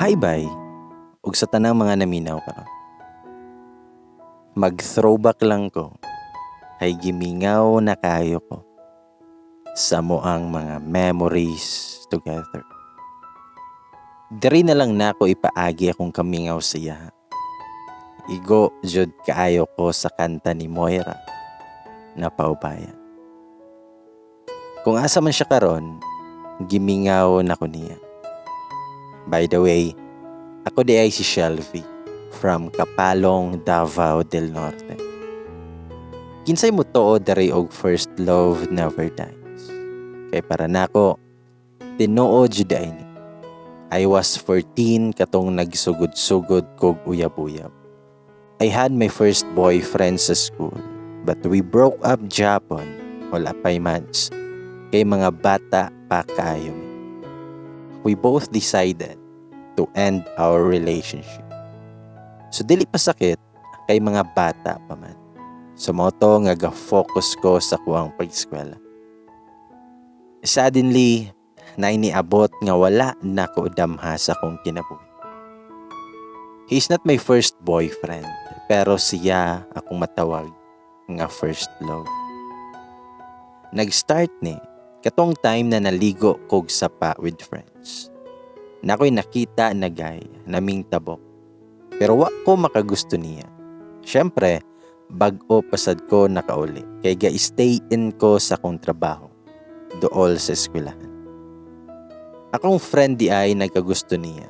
Hi bye, ug sa tanang mga naminaw karon. Mag-throwback lang ko kay gimingaw na kaayo ko sa amoang mga memories together. Diri na lang nako ipaagi akong kamingaw sa iya. Igo jud kaayo ko sa kanta ni Moira na "Paubaya." Kung asa man siya karon, gimingaw na ko niya. By the way, ako diay si Shelby from Kapalong, Davao del Norte. Kinsay mo tuo diri og first love never dies? Kay para nako, tinuod jud ay ni. I was 14 katong nagsugod-sugod kog uyab-uyab. I had my first boyfriend sa school, but we broke up gyapon, wala pa'y months, kay mga bata pa kaayo mi. We both decided to end our relationship. So dili pa sakit kay mga bata pa man. So mao to nga ga-focus ko sa akoang pag-eskwela. Suddenly, naay niabot nga wala na ko damha sa akong kinabuhi. He's not my first boyfriend, pero siya akong matawag nga first love. Nag-start ni katong time na naligo kog sapa with friends. Naa ko'y nakita na guy naming tabok. Pero wa ko makagusto niya. Syempre, bag-o pa sad ko nakauli kay ga-stay in ko sa akong trabaho dool sa eskwelahan. Akong friend diay nagkagusto niya.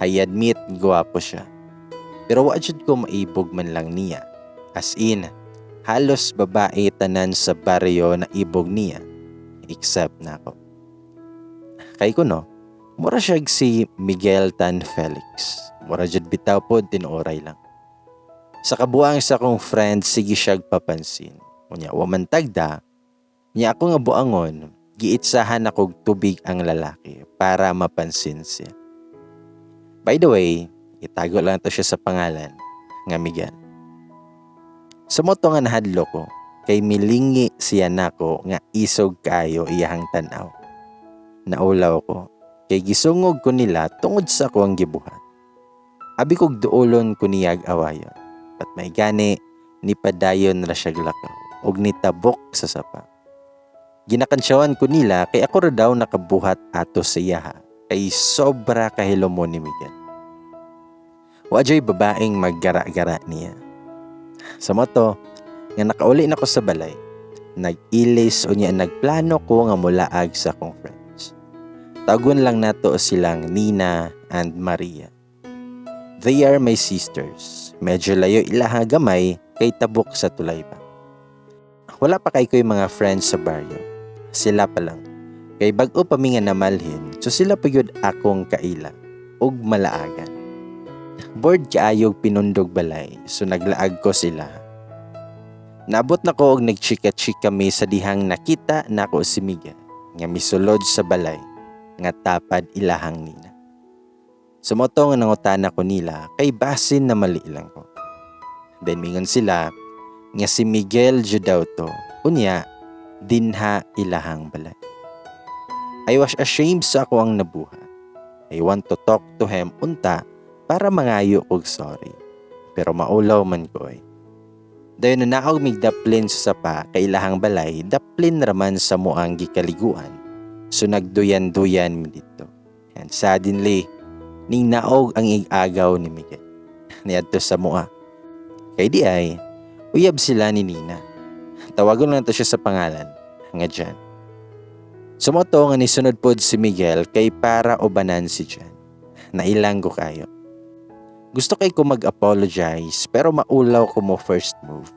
I admit, gwapo siya. Pero wa jud ko maibog man lang niya. As in, halos babae tanan sa baryo na ibog niya except nako. Kay kuno, mura siya si Miguel Tan Felix. Mura jud bitaw pod, tinuoray lang. Sa kabuang sa akong friend, sige siyag papansin. Unya, wa man tagda, niya ako nga buangon, giitsahan akog tubig ang lalaki para mapansin siya. By the way, itago lang to siya sa pangalan nga Miguel. Sa mao to nga nahadlok ko, kay milingi siya nako nga isog kaayo iyahang tanaw. Naulaw ko, kay gisungog ko nila tungod sa ako ang gibuhat. Abi kog duolon ko niyag awayon. But may gani, ni padayon ra siya lakaw og nitabok sa sapa. Ginakantsawan ko nila kay ako ra daw nakabuhat ato sa iyaha kay sobra kahilomo ni Miguel. Wa joy babaeng maggara-gara niya. Sa mao to, nga nakauli na ko sa balay, nag-ilis unya nagplano ko nga mulaag sa akong friends. Tawagon lang nato silang Nina and Maria. They are my sisters. Medyo layo ilaha gamay kay tabok sa tulay pa. Wala pa kay ko'y mga friends sa baryo. Sila pa lang. Kay bag-o pa mi nga namalhin, so sila pa gyud akong kaila ug malaagan. Bored kaayog pinundog balay, so naglaag ko sila. Naabot na ko og nagchika-chika mi sa dihang nakita nako si Miguel nga misulod sa balay nga tapad ilahang nina. Sa mao to nga nangutana ko nila kay basin na mali lang ko. Then mingon sila nga si Miguel jud daw to. Unya, dinha ilahang balay. I was ashamed sa ako ang nabuhat. I want to talk to him unta para mangayo og sorry. Pero maulaw man ko eh. Dayon na naog mig daplin sa sapa kay ilahang balay, daplin raman sa amoang gikaliguan. So nagduyan-duyan mi didto. And suddenly, ning naog ang ig-agaw ni Miguel niadto sa amoa. Kay diay, uyab sila ni Nina. Tawagon lang to siya sa pangalan nga Jan. Sa mao to nga nisunod pod si Miguel kay para ubanan si Jan. Nailang ko kayo. Gusto kay ko mag-apologize pero maulaw ko mo first move.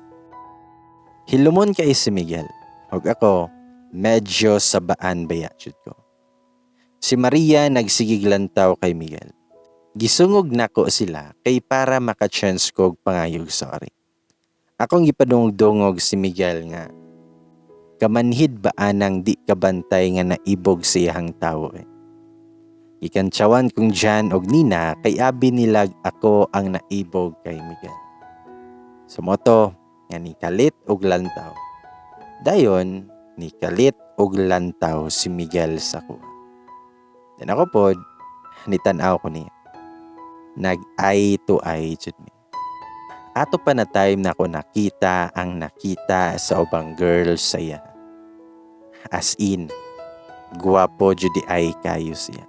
Hilumon kay si Miguel. Ug ako, medyo sabaan baya jud ko. Si Maria nagsigig lantaw kay Miguel. Gisungog nako sila kay para maka-chance kog pangayog sorry. Akong gipadungog-dungog si Miguel nga kamanhid ba anang di kabantay nga naibog sa iyahang tawo eh. Gikantsawan kong Jan og Nina kay abi nilag ako ang naibog kay Miguel. Sa mao to nga nikalit og lantaw. Dayon nikalit og lantaw si Miguel sa kuha. Then ako pod, nitan-aw ko niya. Nag eye to eye jud mi. Ato pa na time na ako nakita ang nakita sa ubang girls sa iya. As in, guwapo jud diay kayo siya.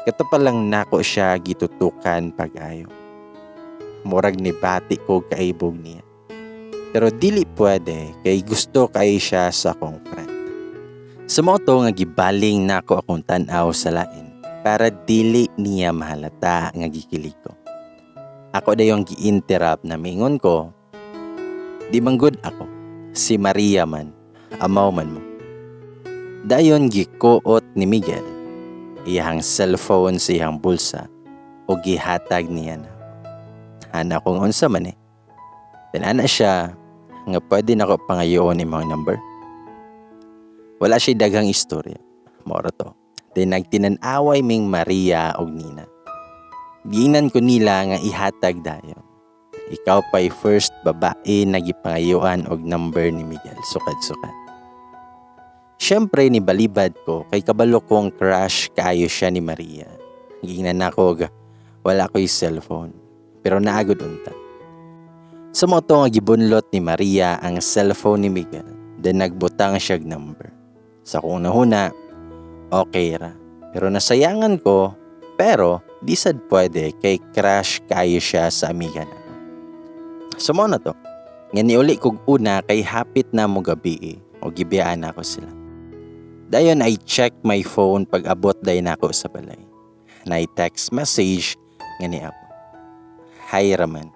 Kato pa lang nako siya gitutukan pag-ayo. Murag ni bati ko kaibog niya. Pero dili pwede kay gusto kay siya sa akong friend. Sa mao to nga gibaling nako akong tan-aw sa lain para dili niya mahalata nga gikilig ko. Ako dayong gi-interrupt na miingon ko, "Di man gud ako, si Maria man, amaw man mo." Dayon gikuot ni Miguel iyang cellphone sa iyang bulsa o gihatag niya na. Ana kung unsa man eh. Then ana siya nga, "Pwede nako pangayoon imong number?" Wala siya daghang istorya. Mao ra to. Then nagtinan-away ming Maria og Nina. Giingnan ko nila nga ihatag dayon. "Ikaw pa'y first babae na gipangayuan og number ni Miguel." Sukad-sukad. Siyempre ni balibad ko kay kabalo kong crush kaayo siya ni Maria. Giingnan nako wala ko'y cellphone. Pero naagod unta. Sa mao to nga gibunlot ni Maria ang cellphone ni Miguel. Then nagbutang siya number. Sa kung nahuna, okay ra. Pero nasayangan ko, pero di sad pwede kay crush kayo siya sa amiga na. So mao na to nga niuli kog una kay hapit na mo gabi o gibiyaan nako sila. Dayon I check my phone pag abot dayon nako sa balay. Na text message nga niabot. Hi raman.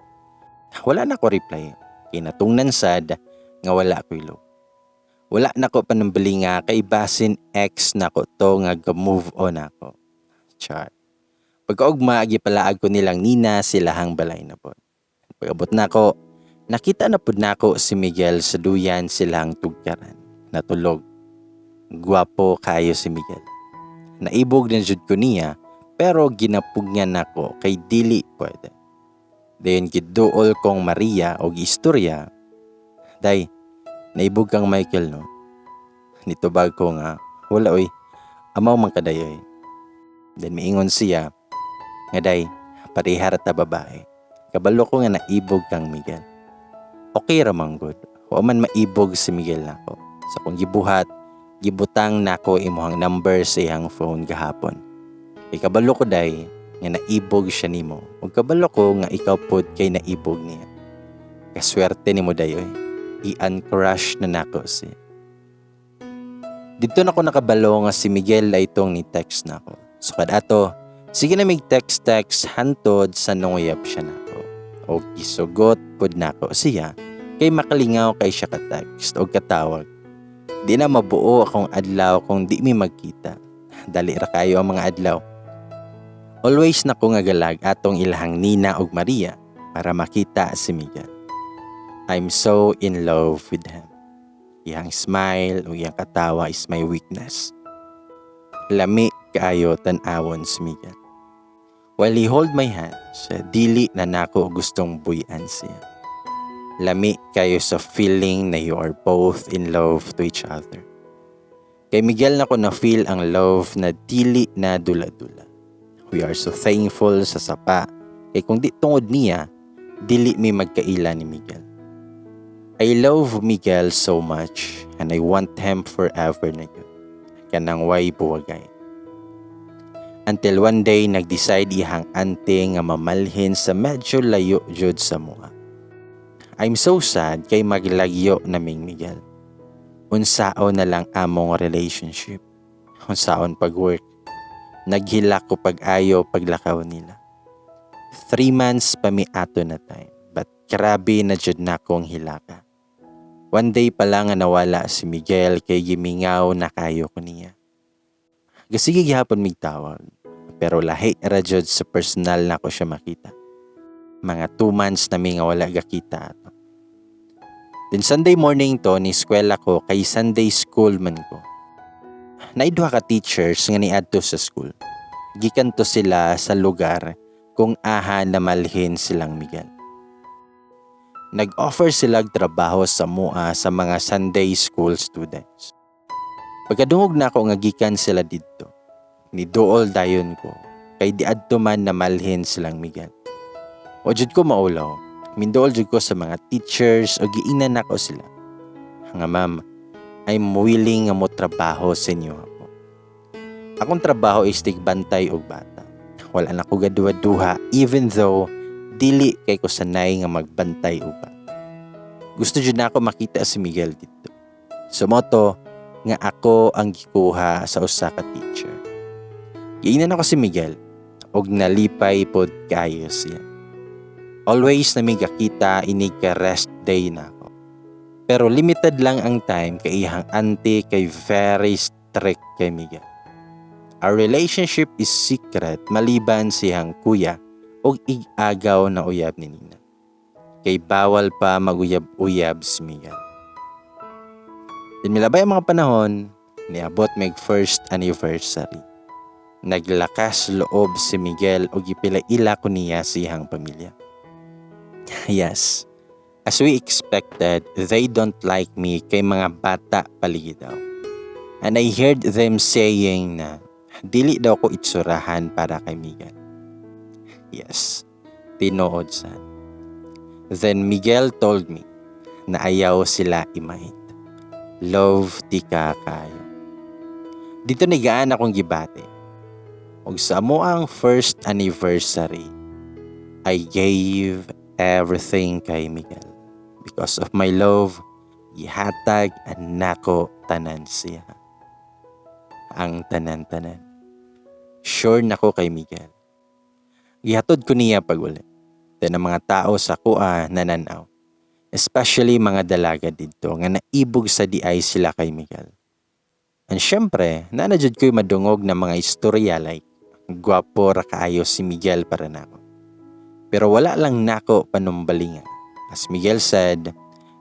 Wala na ko reply. Kay natungnan sad nga wala ko'y load. Wala na ko panambali nga kay basin ex nako to nga ga-move on ako. Char. Pagkaugma, gipalaag ko nilang Nina silahang balay na pod. Pag-abot nako, nakita na pud nako si Miguel sa duyan silang tugkaran. Natulog. Gwapo kayo si Miguel. Naibog na jud ko niya pero ginapugyan nako kay dili pwede. Dayon giduol kong Maria og istorya. "Day, naibog kang Michael, no?" Nitubag ko nga, "Wala oy, amaw man kadayoy." Then miingon siya nga, "Day, parehar ta babae. Kabalo ko nga naibog kang Miguel. Okay ra man gud. Wa man maibog si Miguel nako. Sa kung gibuhat, gibutang nako imuhang number sa iyang phone gahapon. Kay kabalo ko, day, nga naibog siya nimo. Ug kabalo ko nga ikaw pod kay naibog niya. Kaswerte nimo, dayoy. I-uncrush na nako siya." Dito na ko nakabalo nga si Miguel ay itong ni text nako. So kadato, sige na mig text-text hantod sa nunguyab siya nako. O gisugot pod nako siya kay makalingaw kay siya ka-text o katawag. Di na mabuo akong adlaw kung di mi magkita. Dali ra kayo ang mga adlaw. Always na ko nga galag atong ilahang Nina ug Maria para makita si Miguel. I'm so in love with him. Iyang smile o iyang katawa is my weakness. Lami kaayo tan-awon si Miguel. While he hold my hands, dili na nako gustong buy-an siya. Lami kayo sa feeling na you are both in love to each other. Kay Miguel na ko na feel ang love na dili na dula-dula. We are so thankful sa sapa kay kung di tungod niya, dili mi magkaila ni Miguel. I love Miguel so much and I want him forever na yun. Kanang way buwagay. Until one day, nag-decide iyang ante nga mamalhin sa medyo layo jud sa mua. I'm so sad kay maglagyo naming Miguel. Unsaon na lang among relationship? Unsaon pag-work? Naghilak ko pag-ayo paglakaw nila. 3 months pa mi ato na time, but grabe na jud na akong hilaka. One day pa lang nga nawala si Miguel kay gimingaw na kayo ko niya. Gasige gihapon mig tawag, pero lahi ra jud sa personal na ko siya makita. Mga 2 months na mi nga wala gakita ato. Then Sunday morning to ni eskwela ko kay Sunday school man ko. Naay duha ka teachers nga niadto sa school. Gikan to sila sa lugar kung aha namalhin silang Miguel. Nag-offer sila og trabaho sa mua sa mga Sunday school students. Pagkadungog na ako nga gikan sila didto, niduol dayon ko. Kay diadto man namalhin silang Miguel. Wa jud ko maulaw. Minduol jud ko sa mga teachers o giingnan nako sila nga, "Ma'am, I'm willing nga mo trabaho sa inyo po. Akong trabaho is tigbantay og bata. Wala na ko gaduha-duha even though dili kay ko sanay nga magbantay og bata. Gusto jud nako makita si Miguel dito. So mao to nga ako ang gikuha sa usa ka teacher." Giingnan ako si Miguel og nalipay pod kaayo siya. Always na mi gakita inig ka rest day nako. Pero limited lang ang time kay iyang auntie kay very strict kay Miguel. Our relationship is secret maliban siyang kuya og ig-agaw na uyab ni Nina. Kay bawal pa maguyab-uyab si Miguel. Then milabay ang mga panahon, niabot mig first anniversary. Naglakas loob si Miguel og gipila-ila ko niya siyang pamilya. Yes, as we expected, they don't like me kay mga bata paligi daw. And I heard them saying na dili daw ko itsurahan para kay Miguel. Yes, tinuod sad. Then Miguel told me na ayaw sila i-mind. Love tika kayo. Dito nigaan akong gibati. Og sa amoang first anniversary, I gave everything kay Miguel. Because of my love, gihatag nako tanan siya. Ang tanan-tanan. Sure nako kay Miguel. Gihatod ko niya pag-uli. Then ang mga tao sa kuha nananaw. Especially mga dalaga didto nga naibog sa diay sila kay Miguel. And syempre, naa na jud ko'y madungog na mga istorya like, gwapo ra kaayo si Miguel para nako. Pero wala lang nako panumbalingan. As Miguel said,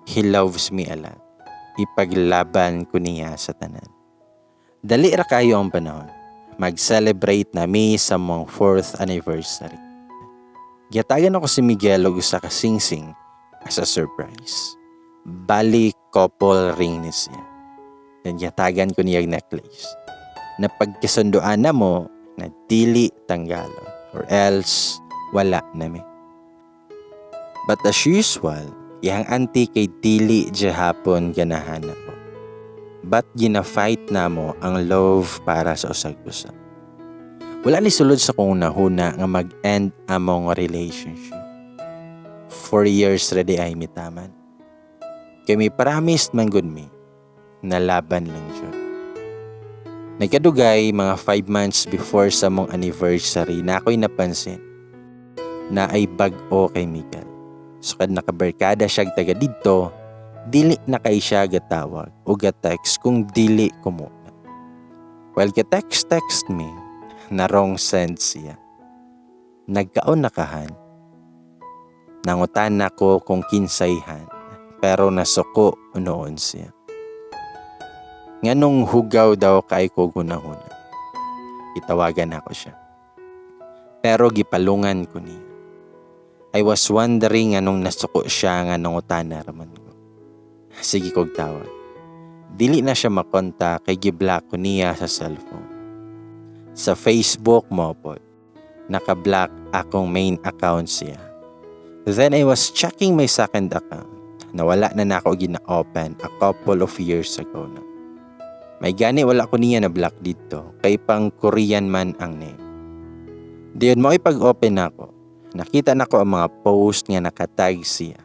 he loves me a lot. Ipaglaban ko niya sa tanan. Dali ra kayo ang panahon. Mag-celebrate na mi sa among fourth anniversary. Gihatagan ako si Miguel og usa ka singsing as a surprise. Bali couple ring ni siya. Then gihatagan ko niya og necklace. Na pagkasunduan na mo na dili tanggalon or else wala na mi. But as usual, iyang auntie kay dili hapon ganahan ako. But gina-fight namo ang love para sa usag usa. Wala ni sulod sa kong hunahuna nga mag-end among relationship. 4 years ready ay mitaman. Kay mi promised man gud mi na laban lang jud. Nagkadugay mga 5 months before sa among anniversary na ako'y napansin na ay bag-o kay Miguel. Sukad nakabarkada siya taga didto, dili na kay siya gatawag o ga-text kung dili ko muna. While ga-text-text me, na wrong send siya. "Nagkaon na ka, Han?" Nangutan nako kung kinsay Han, pero nasuko noon siya. Nganong hugaw daw kay ko hunahuna. Gitawagan ako siya. Pero gipalungan ko niya. I was wondering anong nasuko siya nga nangutana raman ko. Sige kog tawag. Dili na siya makontak kay giblock ko niya sa cellphone. Sa Facebook mao pod. Naka-block akong main account siya. Then I was checking my second account na wala na nako gina-open a couple of years ago na. May gani wala ko niya na block dito kay pang Korean man ang name. Diyon mo pag-open nako. Nakita nako ang mga post nga nakatag siya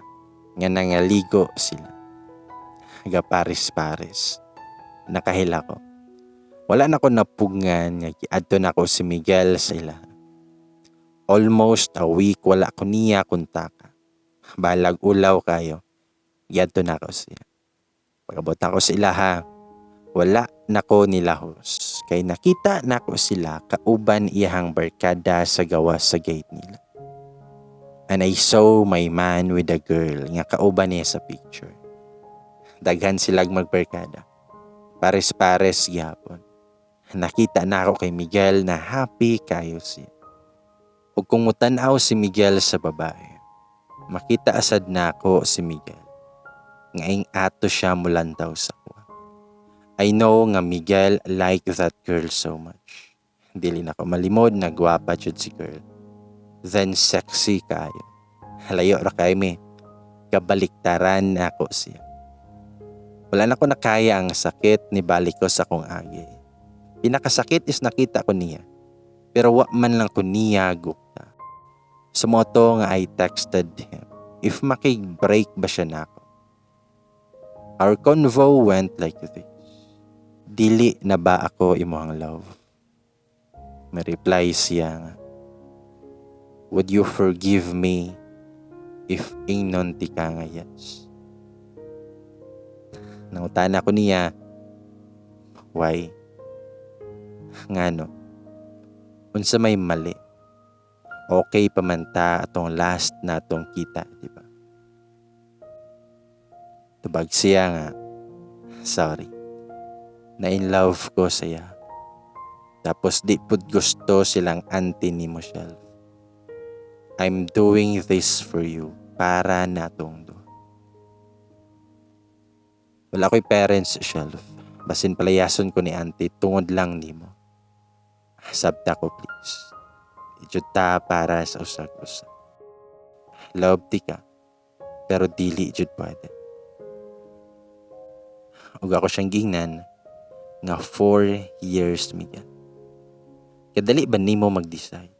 nga nangaligo sila. Gapares-pares. Nakahila ko. Wala na ko napugngan nga giadto nako si Miguel sa ila. Almost a week wala ko niya kontaka. Balag ulaw kayo. Giadto nako siya. Pag-abot nako sa ilaha, wala nako nilahos. Kay nakita nako sila kauban iyahang barkada sa gawas sa gate nila. And I saw my man with a girl nga kauban niya sa picture. Daghan silag magbarkada. Pares-pares gihapon. Nakita nako kay Miguel na happy kayo siya. Ug kung mutan-aw si Miguel sa babae, makita asad nako si Miguel. Nga ing-ato siya mulantaw sa kuha. I know nga Miguel like that girl so much. Dili na ko malimod na gwapa jud si girl. Then sexy kayo. Layo ra kay mi. Kabaliktaran na ako siya. Wala na ko nakaya ang sakit, ni balik ko sa akong agi. Pinakasakit is nakita ko niya. Pero wa man lang ko niya gukta. So mao to nga I texted him if makig-break ba siya nako. Our convo went like this. "Dili na ba ako imong love?" May reply siya nga, "Would you forgive me if ingnon tika nga yes?" Nangutana ko niya, "Why? Ngano? Unsa may mali? Okay pa man ta atong last natong kita, di ba?" Tubag siya nga, "Sorry. Na in love ko siya. Tapos di pud gusto silang auntie ni mo, Shelf. I'm doing this for you para natong duha. Wala ko'y parents, Shelf. Basin palayason ko ni auntie tungod lang nimo. Sabta ko, please. Jud ta para sa usag-usa. Love ti ka, pero dili jud pwede." Ug ako siyang gingnan nga 4 years, Miguel. Kadali ba nimo mag-decide?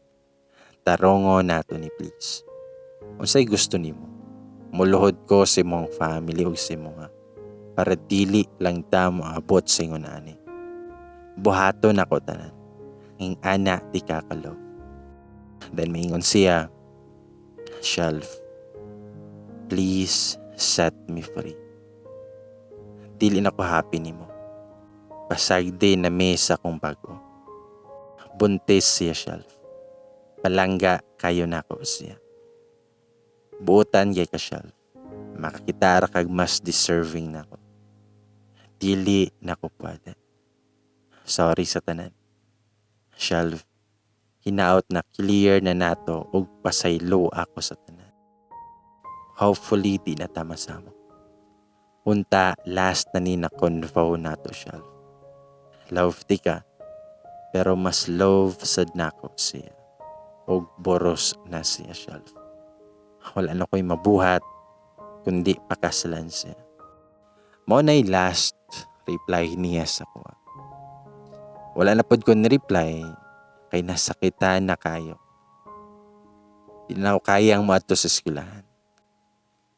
Tarongo nato ni, please. Unsay gusto nimo? Muluhod ko sa imong family ug sa imo nga para dili lang ta moabot sa ingon ani. Buhaton nako tanan. Ing ana di ka ka-love. Then maingon siya, "Shelf, please set me free. Dili na ko happy nimo. Pasagdi na mi sa akong bago." Buntis siya, Shelf. Palangga kayo nako siya. Buotan kay ka, Shelf. Makakita ra kag mas deserving nako. Dili nako pwede. Sorry sa tanan. Shelf, hinaot na clear na nato ug pasaylo ako sa tanan. Hopefully di na ta masama. Unta last na ni na convo nato, Shelf. Love ti ka, pero mas love sad nako siya. Og boros na siya, Shelf. Wala na ko'y mabuhat kundi pakasalan siya. Mao na'y last reply niya sa kuha. Wala na pod ko ni-reply kay nasakitan na kayo. Di na ako kayang moadto sa eskwelahan.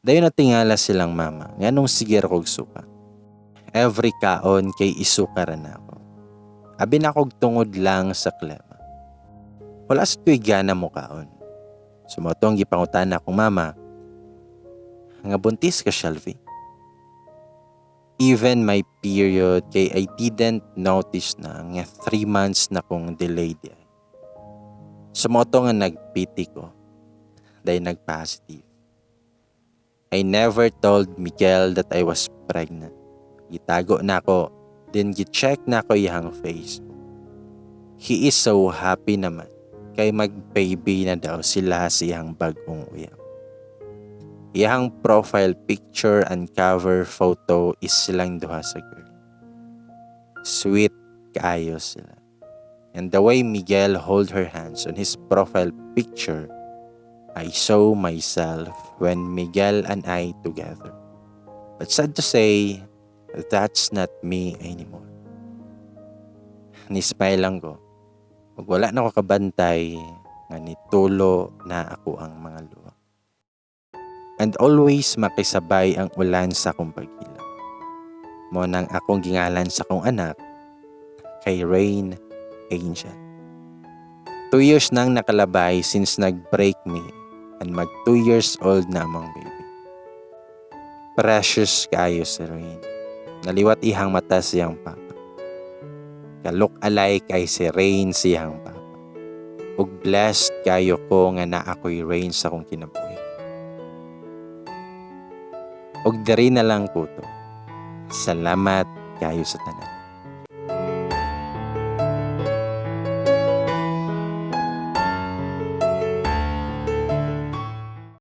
Dayon natingala silang mama nganong sige ra kog suka. Every kaon kay isuka ra nako. Abi na kog tungod lang sa klema. Wala sad ko'y gana mo kaon. So mao tong gipangutana akong mama nga, "Buntis ka, Shelby?" Even my period kay I didn't notice na nga 3 months na kong delay di ay. So mao to nga nag-PT ko dahil nag-positive. I never told Miguel that I was pregnant. Gitago na ako, then gi-check na ako iyang Facebook. He is so happy naman kay mag-baby na daw sila sa iyang bagong uyab. Iyang profile picture and cover photo is silang duha sa girl. Sweet kaayo sila. And the way Miguel hold her hands on his profile picture, I saw myself when Miguel and I together. But sad to say, that's not me anymore. Ni-smile lang ko. Ug wala na ko kabantay nga nitulo na ako ang mga luha. And always makisabay ang ulan sa akong paghilak. Mao nang akong gingalan sa akong anak kay Rain Angel. 2 years nang nakalabay since nag-break me and mag 2 years old na among baby. Precious kaayo si Rain. Naliwat ihang mata siyang papa. Ka-look alike ay si Rain siyang papa. Ug blessed kayo ko nga naa ko'y Rain sa akong kinabuhi. Ug diri na lang ko to. Salamat kayo sa tanan.